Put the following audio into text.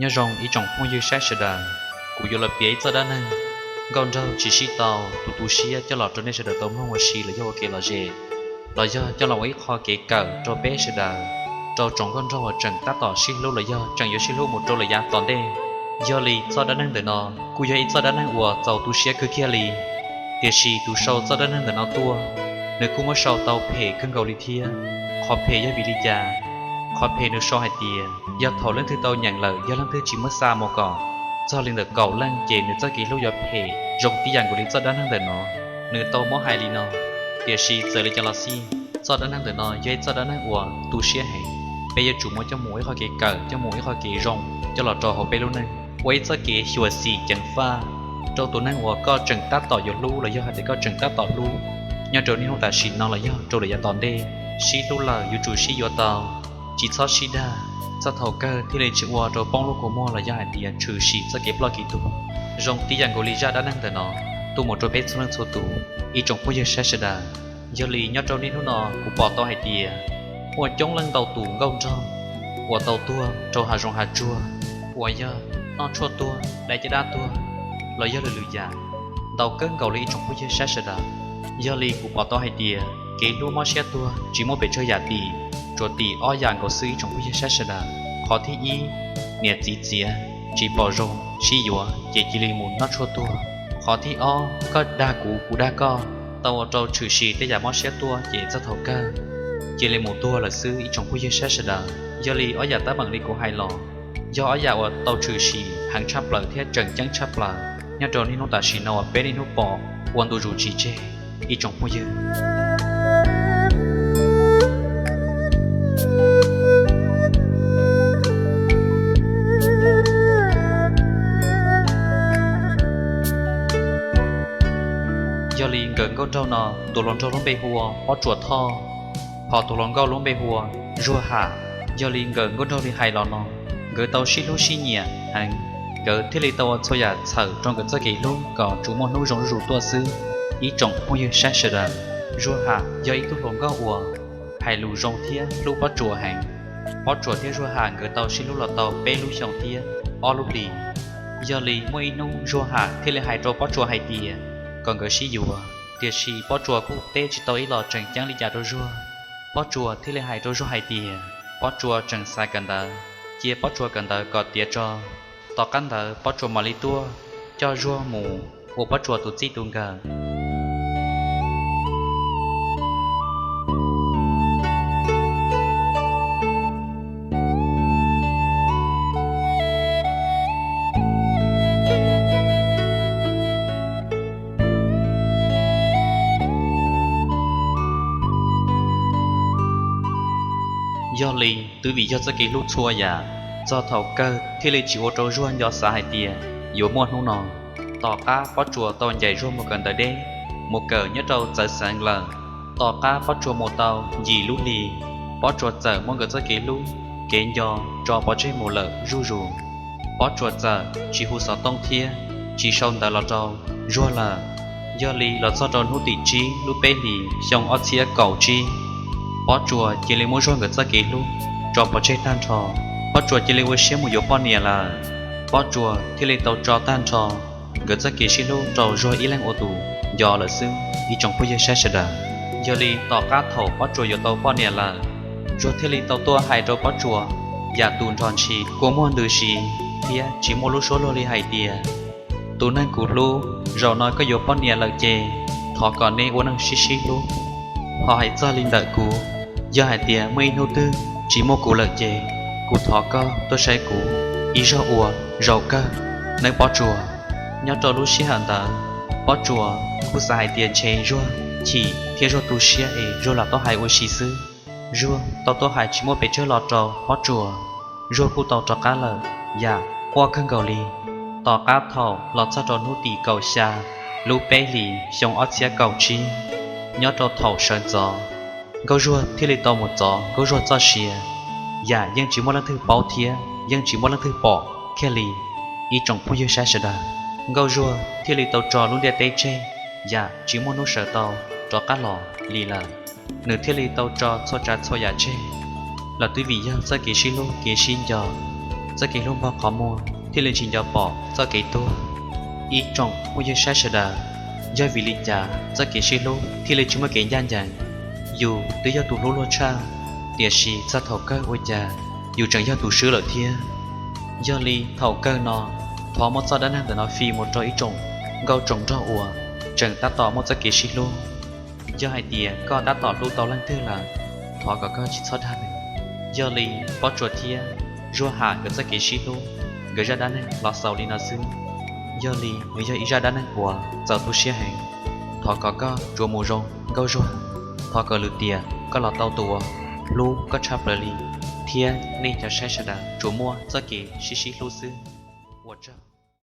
Nyob zoo ib tsoom phooj ywg saib sawv daws, kuv yuav los piav ib txoj dab neeg nkauj nraug tsis sib tau, tus tu siab coj los rau nej sawv daws tau mloog ua si los yog ua kev lom zem, los yog coj los ua ib qho kev kawm rau peb sawv daws, rau tsoom nkauj nraug uas tseem tab tom sib hlub los yog tseem yuav sib hlub mus rau lawm yav tom ntej. Yog li txoj dab neeg ntawm no kuj yog ib txoj dab neeg uas txaus tu siab kawg kiag li. Tiam sis tus sau txoj dab neeg ntawm no tuaj, nws kuj muab sau tau phem kawg nkaus li thiab. Qhov phem yog vim li cas? Qhov phem nws sau hais tias yog thaum leej twg tau nyeem lawm yog leej twg tsis muab xa mus kom txog li ntawm kaum leej ces nws txoj kev hlub yuav phem zoo tib yam nkaus li txoj dab neeg ntawm no. Nws tau muab hais li no. Tiam sis txawm li cas los xij, txoj dab neeg ntawm no yog ib txoj dab neeg uas tu siab heev. Peb yuav tsum muab coj mus ua ib qho kev kawm, coj mus ua ib qho kev zoo coj los rau hauv peb lub neej, ua ib txoj kev xyuam xim ceev faj rau tus neeg uas koj tseem tab tom yuav hlub los yog hais tias koj tseem tab tom hlub nyob rau niaj hnub tam sim no los yog rau lawm yav tom ntej. Sib hlub lawm yuav tsum sib yuav tau, tsis txhob sib dag, txog thaum kawg thiaj li tsis ua rau poob lub kua muag los yog hais tias tshwm sim txoj kev ploj kev tuag. Zoo tib yam nkaus li zaj dab neeg ntawm no tuaj mus rau peb txhua leej txhua tus, ib tsoom phooj ywg saib sawv daws. Yog li nyob rau niaj hnub no kuv pom tau hais tias muaj coob leej ntau tus nkauj nraug uas tau tuag rau hav zoov hav tsuag, uas yog noj tshuaj tuag, dai caj dab tuag, los yog lwm lwm yam, ntau kawg nkaus li ib tsoom phooj ywg saib sawv daws. Yog li kuv pom tau hais tias kev hlub mob siab tuag tsis muaj pes tsawg yam tim, tsuas tim ob yam nkaus xwb ib tsoom phooj ywg saib sawv daws. Qhov thib ib, niam txiv txiav tsis pom zoo sib yuav ces cia li mus noj tshuaj tuag. Qhov thib ob, koj dag kuv kuv dag koj, tau ua rau tshwm sim tej yam mob siab tuaj ces txog thaum kawg cia li mus tuag lawm xwb ib tsoom phooj ywg saib sawv daws. Yog li ob yam teeb meem li kuv hais los yog ob yam uas tau tshwm sim heev tshaj plaws thiab tseem ceeb tshaj plaws nyob rau niaj hnub tam sim no uas peb niaj hnub pom ua ntu zus tsis tseg ib tsoom phooj ywg. Yog li nkawm nkauj nraug no tus hluas nraug lub npe hu ua Pob Tsuas Thoj, hos tus hluas nkauj lub npe hu ua Zuag Ham. Yog li nkawm nkauj nraug li hais los no, nkawd tau sib hlub sib nyiam heev, nkawd thiaj li tau ua txhua yam txhawm rau nkawd txoj kev hlub kom tsuas muaj hnub zoo zuj zus tuaj xwb ib tsoom phooj ywg saib sawv daws. Zuag Ham yog ib tug hluas nkauj uas hais lus zoo thiab hlub Pob Tsuas heev. Pob Tsuas thiab Zuag Ham nkawd tau sib hlub los tau peb lub xyoos thiab ob lub hlis. Yog li muaj ib hnub Zuag Ham thiaj li hais rau Pob Tsuas hais tias kom nkawd sib yuav, tiam sis Pob Tsuas kuj teb tsis tau ib los tseem ceeb li cas rau Zuag. Pob Tsuas thiaj li hais rau Zuag hais tias Pob Tsuas tseem xaiv kawm ntawv, cia Pob Tsuas kawm ntawv kom tiav tso. Tom qab ntawd Pob Tsuas mam li tuaj coj Zuag mus ua Pob Tsuas tus txij tus nkawm. Yog li twb vim yog txoj kev hlub txhua yam, txog thaum kawg thiaj li tsis ua rau Zuag nco xav hais tias yuav muaj hnub no. Tom qab Pob Tsuas tau ncaim Zuag mus kawm ntawv deb, mus kawm nyob rau txawv xeev lawm. Tom qab Pob Tsuas mus tau yim lub hlis, Pob Tsuas txawm muab nkawd txoj kev hlub, kev nco tso pov tseg mus lawm zuj zus. Pob Tsuas txawm tsis hu xov tooj thiab tsis sau ntawv los rau Zuag lawm. Yog li los txog rau hnub tim tsib lub peb hlis xyoo ob txhiab kaum tsib, Pob Tsuas cia li muab Zuag nkawd txoj kev hlub tso pov tseg tag nrho. Pob Tsuas cia li ua siab mus yuav poj niam lawm. Pob Tsuas thiaj li tau tso tag nrho nkawd txoj kev sib hlub rau Zuag ib leeg ua tus nco lawm xwb ib tsoom phooj ywg saib sawv daws. Yog li tom qab thaum Pob Tsuas yuav tau poj niam lawm, Zuag thiaj li tau tuaj hais rau Pob Tsuas yam tus nrog ntshis kua muag ntws si thiab tsis muaj lub suab luag li hais tias, tus neeg kuv hlub, zaum no koj yuav poj niam lawm ces thov kom neb ua neej sib sib hlub. Ho hais txog li ntawm kuv, yog hais tias muaj ib hnub twg tsis muaj kuv lawm ces kuv thov koj tuaj saib kuv ib zaug ua zaum kawg nawb Pob Tsuas. Nyob rau lub sij hawm ntawd, Pob Tsuas kuj xav hais tias ntshe Zuag chim thiab Zuag tu siab es Zuag lam tau hais ua si xwb. Zuag tau tuaj hais tsis muaj pes tsawg los rau Pob Tsuas, Zuag kuj tau rov qab lawm yam quaj kawg nkaus li. Tom qab thaum los txog rau hnub tim kaum xya lub peb hlis xyoo ob txhiab kaum tsib, nyob rau thaum sawv ntxov, Nkauj Zuag thiaj li tau mus txov Nkauj Zuag txoj sia, yam yeej tsis muaj leej twg paub thiab yeej tsis muaj leej twg pom kiag li ib tsoom phooj ywg saib sawv daws. Nkauj Zuag thiaj li tau tso lub ntiaj teb tseg, yam tsis muaj hnub sawv tau rov qab los li lawm. Nws thiaj li tau tso txhua tsav txhua yam tseg, los twb vim yog txoj kev sib hlub kev sib nco, Txoj kev hlub npog qhov muag thiaj li tsis nco pom txoj kev tuag. Ib tsoom phooj ywg saib sawv daws, yog vim li cas txoj kev sib hlub thiaj li tsis muaj kev ncaj ncees? Yus twb yog tus hlub luag tshaj, tiam sis txog thaum kawg ua cas yus tseem yog tus swb lawm thiab. Yog li thaum kawg no, thov muab txoj dab neeg ntawm no fij mus rau ib tsoom nkauj tsoom nraug uas tseem tab tom muaj txoj kev sib hlub. Yog hais tias koj tab tom hlub tau leej twg lawm, thov kom koj tsis txhob dag nws. Yog li Pob Tsuas thiab Zuag Ham nkawd txoj kev sib hlub, nkawd zaj dab neeg los xaus li no xwb. Yog li nws yog ib zaj dab neeg uas txaus tu siab heev. Thov kom koj tsuas mus zoo nkauj Zuag. Thov kom lwm tiam koj los tau tus uas hlub koj tshaj plaws li, thiab nej cov saib sawv daws tsuas muaj txoj kev sib sib hlub xwb. Ua tsaug.